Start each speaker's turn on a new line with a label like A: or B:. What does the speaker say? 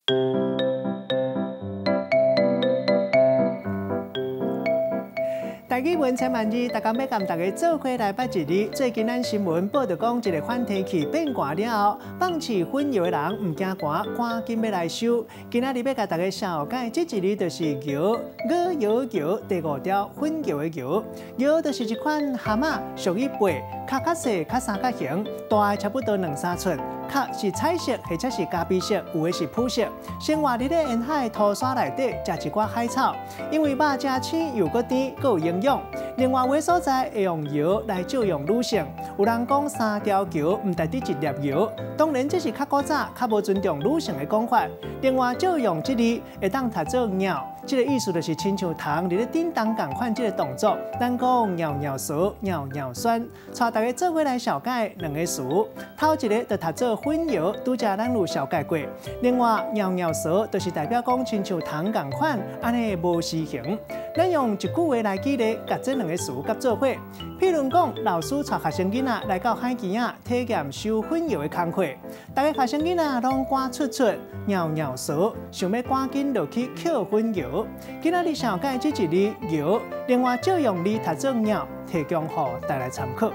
A: 台語文千萬字，逐工欲共大家做伙來捌一字。最近咱新聞報道講，一个反天氣變寒了後，放飼粉蟯的人毋驚寒，趕緊欲來收。今仔日欲共大家紹介這一字就是蟯，蟯搖蟯，第五條粉蟯的蟯。蟯就是一款蛤仔，屬於貝，殼較細，較三角形，大的差不多兩三寸。殼是彩色或者是咖啡色，有的是殕色。生活佇咧沿海塗沙內底，食一寡海草，因為肉誠鮮又閣甜，閣有營養。另外有的所在會用蟯來借用女性，有人講三條橋毋值得一粒蟯，當然這是較古早較無尊重女性的講法。另外借用這字會當讀做蟯，這个意思就是親像蟲佇咧振動仝款這个動作。咱講尿尿趖、尿尿酸，帶大家做伙來紹介兩个詞，頭一个就讀做粉蟯，拄才咱有紹介過。另外尿尿趖就是代表講親像蟲仝款，按呢無時行。咱用一句話來舉例，共這兩个詞佮做伙。譬如講，老師帶學生囡仔來到海墘仔體驗收粉蟯的工課，逐个學生囡仔攏趕出出尿尿趖，想欲趕緊落去抾粉蟯。今仔日紹介這一字蟯，另外借用字讀做蟯，提供予大家參考。